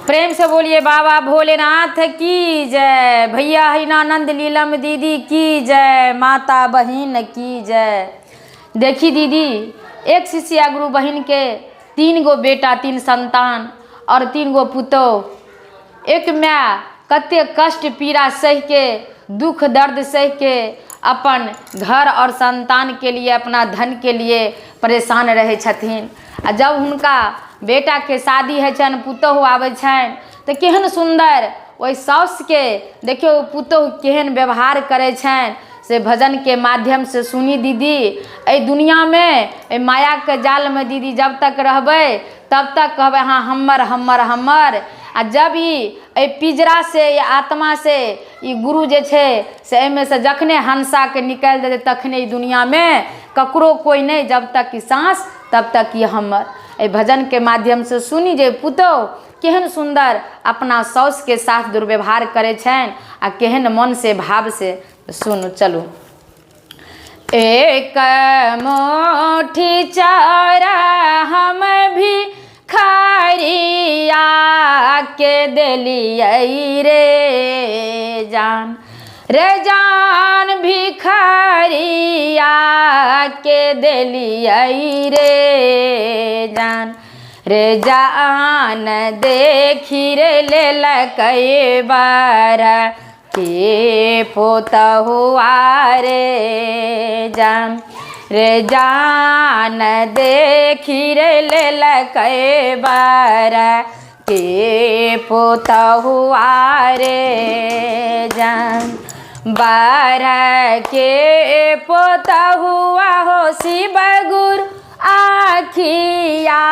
प्रेम से बोलिए बाबा भोलेनाथ की जय। भैया हरिनानंद लीलम दीदी की जय। माता बहिन की जय। देखी दीदी, एक शिष्या गुरु बहिन के 3 गो बेटा, 3 संतान और 3 गो पुतोह। एक माय कते कष्ट पीड़ा सह के, दुख दर्द सह के अपन घर और संतान के लिए, अपना धन के लिए परेशान रहै छथिन। आ जब हुनका बेटा के शादी होइ छनि, पुतोहु आबै छनि, तऽ केहन सुन्दर ओहि साउसके देखियौ पुतोहु केहन व्यवहार करै छनि, से भजनके माध्यमसँ सुनी दीदी। एहि दुनिआँमे एहि मायाके जालमे दीदी जब तक रहबै तब तक कहबै हँ हमर हमर हमर। आ जब ई एहि पिजरासँ या आत्मासँ ई गुरु जे छै से एहिमे से जखने हंसाके निकालि देतै तखने ई दुनिआँमे ककरो कोइ नहि, जब तक ई साँस तब तक ई हमर। एहि भजनके माध्यमसँ सुनी जे पुतोहु केहन सुन्दर अपना साउसके साथ दुर्व्यवहार करै छनि आ केहन मनसँ भावसँ। सुनू चलू। एक मुट्ठी चारा हम भी खरिया के देलियै रे जान, रे जान भिखरिया के देलियै रे जान, रे जान देखी रे लेलकै बर के पुतहुआ रे जान, रे जान देखी रे लेलकै बर के पुतहुआ रे जान। बर के पुतहुआ हो शिव गुरु आखिया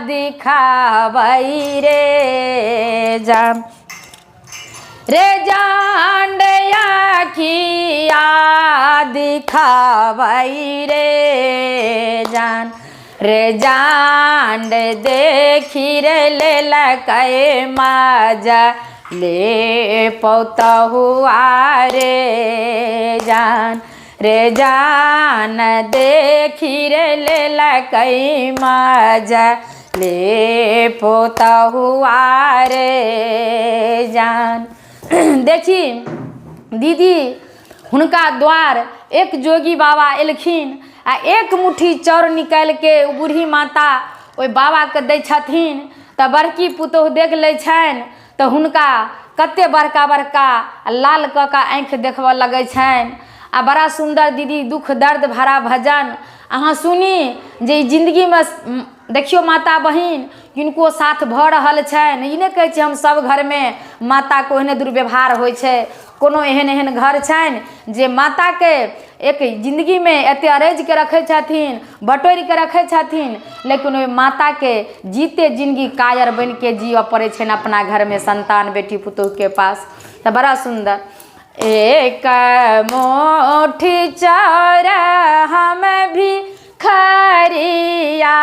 दिखाबै रे जान, रे जान आखिया दिखाबै रे जान, रे जान देखी रे लेलकै मजा ले पुतहुआ रे जान, रे जान देखी रे लेलकै मजा ले पुतहुआ रे जान। देखी दीदी, हुनका द्वार एक जोगी बाबा एलखिन आ एक मुट्ठी चाउर निकालिके ओ बूढ़ी माता ओहि बाबाके दै छथिन। तऽ बड़की पुतोहु देख लै छनि तऽ हुनका कते बड़का बड़का लाल कऽ कऽ आँखि देखबऽ लगै छनि। आ बड़ा सुन्दर दीदी दुख दर्द भरा भजन अहाँ सुनी जे ई जिन्दगीमे देखियौ माता बहिन किनको साथ भऽ रहल छनि। ई नहि कहै छी हम सभ घरमे माताके ओहने दुर्व्यवहार होइ छै। कोनो एहन एहन घर छनि जे माताके एक जिन्दगीमे एते अरैजके रखै छथिन, बटोरिके रखै छथिन, लेकिन ओहि माताके जीते जिन्दगी कायर बनिके जियऽ पड़ै छनि अपना घरमे संतान बेटी पुतोहुके पास। तऽ बड़ा सुन्दर। एक मुट्ठी चाउर हम भी खरिया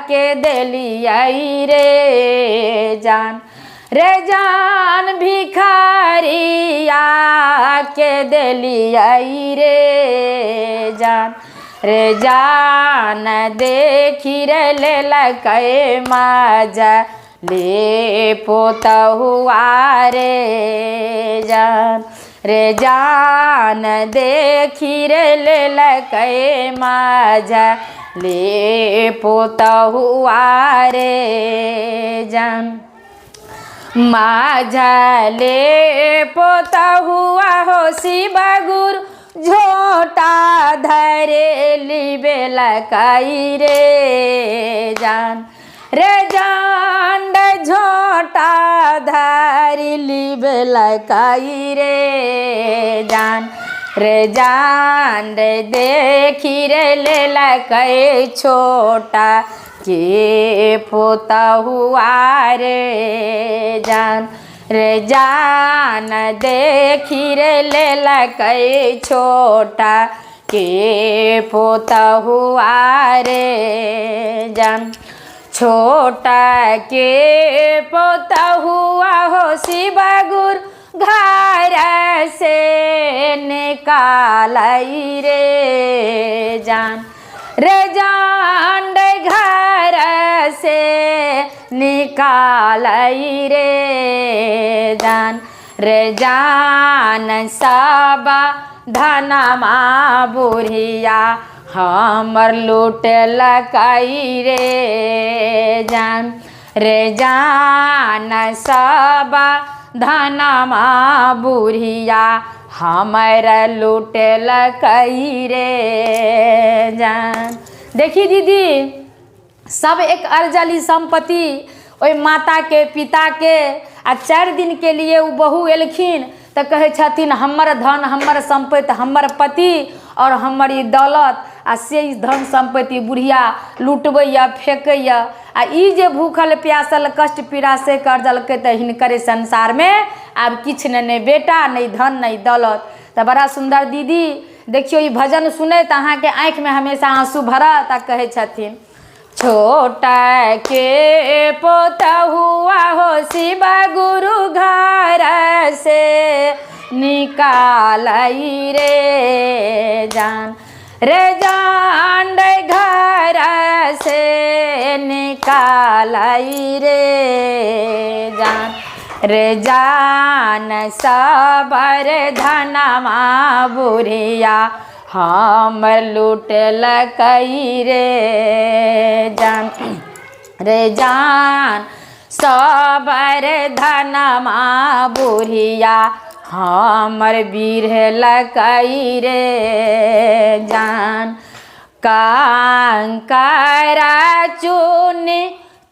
के देलियै रे जान, रे जान भिखारिया के देलियै रे जान, रे जान देखी रे लेलकै मजा ले पुतहुआ रे जान, रे जान देखी रे लेलकै मजा ले पुतहुआ रे जान। माझा ले पुतहुआ हो शिव गुरु झोटा धरेली बेलकै रे जान, रे जान झोटा धरिली बेलकै रे जान, रे जान देखी रे लेलकै छोटा के पुतहुआ रे जान, रे जान देखी रे लेलकै छोटा के पुतहुआ रे जान। छोटा के पुतहुआ हो शिव गुरु घर से निकालै रे जान, रे जान घर से निकालै रे जान रे जान सब धनमा बुढ़िया हमर लूटलकै रे जान रे जान सब धनमा बुढ़िया हमर लूटलकै रे जान। देखी दीदी, सब एक अर्जली सम्पत्ति ओहि माताके पिताके, आ 4 दिनके लिए ओ बहू एलखिन तऽ कहै छथिन हमर धन हमर सम्पत्ति हमर पति और हमर ई दौलत, आ से ई धन सम्पत्ति बुढ़िया लुटबैया फेकैया, आ ई जे भूखल प्यासल कष्ट पीड़ा से करजलकै तऽ हिनकर संसारमे आब किछु नहि, नहि बेटा नहि धन नहि दौलत। तऽ बड़ा सुन्दर दीदी देखियौ ई भजन सुनैत अहाँके आँखिमे हमेशा आँसू भरत। आ कहै छथिन छोटा के पोतहुआ हो शिव गुरु घर से निकालै रे जान रे जान घर से निकालै रे जान रे जान सबर धनमा बुढ़िया हम लूटलकै रे जान रे जान सबर धनमा बुढ़िया हमर बिरहलकै रे जान। कांकरा चुने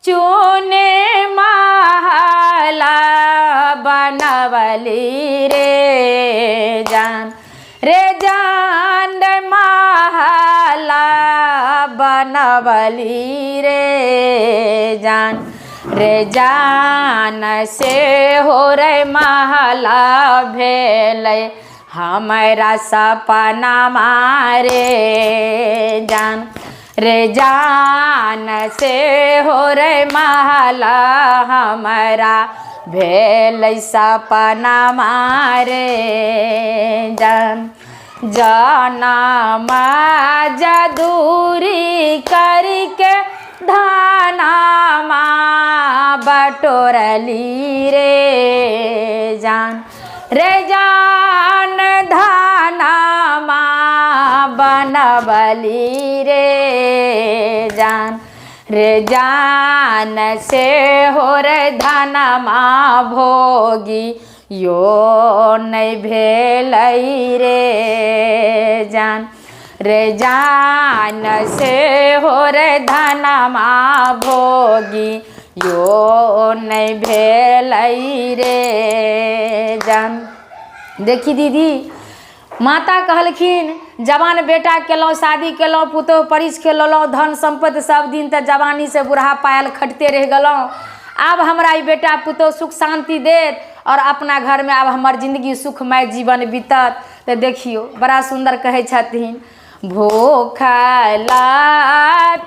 चुने महला बनवली रे जान रे जान महला बनवली रे जान रे जान से हो रे महला भेलै हमरा सपना मारे जान रे जान से हो रे महला हमरा भेलै सपना मारे जान। जनमा जदूरी करके धानामा बटोरली रे जान रे जान धानामा बनवली रे जान रे जान से हो रे धनमा भोगी यो नहि भेलै रे जान रे जान से हो रे धनमा भोगी यो नहि भेलै रे जान। देखी दीदी, माता कहलखिन जवान बेटा केलहुँ, शादी केलहुँ, पुतोहु परिस खेललहुँ, धन सम्पत्ति सब दिन तऽ जवानी से बुढ़ा पायल खटिते रहि गेलहुँ, आब हमरा ई बेटा पुतोहु सुख शान्ति देत और अपना घरमे आब हमर जिंदगी सुखमय जीवन बीतत। तऽ देखियौ बड़ा सुन्दर कहै छथिन भूखला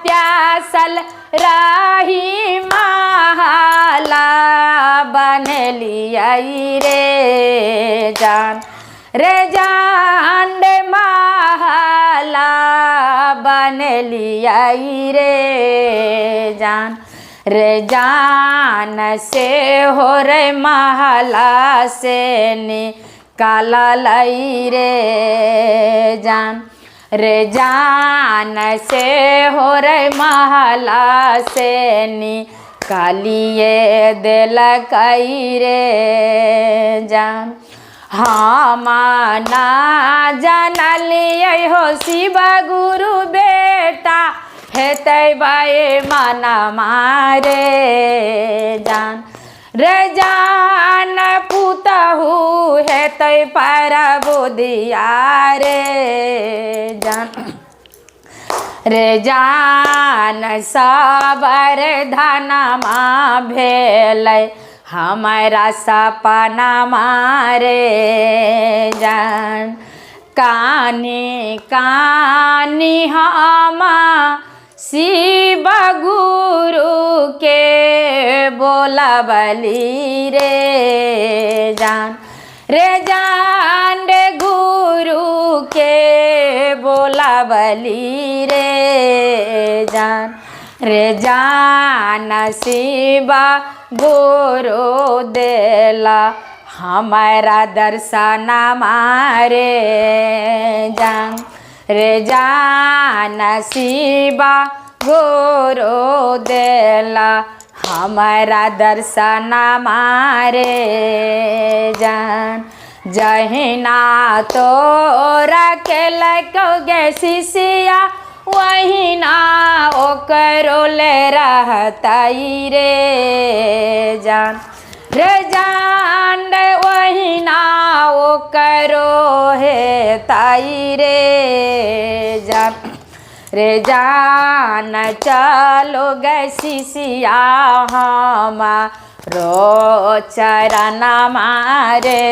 प्यासल रही महला बनेलियै रे जान रे जान रे महला बनेलियै रे जान रे जान से हो रे महला से निकाललै रे जान रे जान से हो रे महला से निकालिए देलकै रे जान। हम ना जानलियै हो शिव गुरु बेटा हेतै बाए मनमा रे जान रे जान पुतहु हेतै परबुधिया रे जान रे जान सबर धनमा भेलै हमरा सपना मारे जान। कानी कानी हम शिव गुरु के बोलबली रे जान रे जान रे गुरु के बोलावली रे जान। रे जान शिवा गुरु देला हमारा दर्शन मारे जान। रे जान शिवा गुरु देला हमारा दर्शन मारे जान। जहिना तोरा के लको गे शिष्या वहिना ओकरो ले रहतई रे जान। रे जान रे वहिना ओकरो हे ताई रे जान। रे जान चलो गए शिष्या हमारो चरण मारे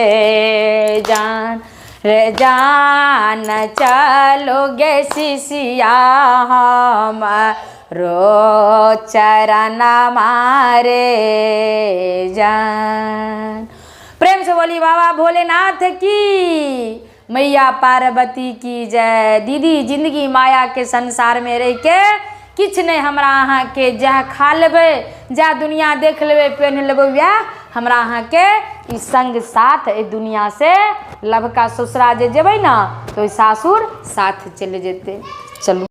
जान। रे जान चलो गे शिष्या हमारो चरण मारे जान। प्रेम से बोली बाबा भोलेनाथ की, मैया पार्वती की जय। दीदी जिंदगी माया के संसार में रह के किछु नहि हमरा अहाँके जएह खा लेबै, जएह दुनिया देख लेबै, पेन्ह लेबै, वएह हमरा अहाँके ई संग साथ एहि दुनिया से लभका ससुरा जे जेबै ने तऽ ओहि सासुर साथ चलि जेतै। चलू।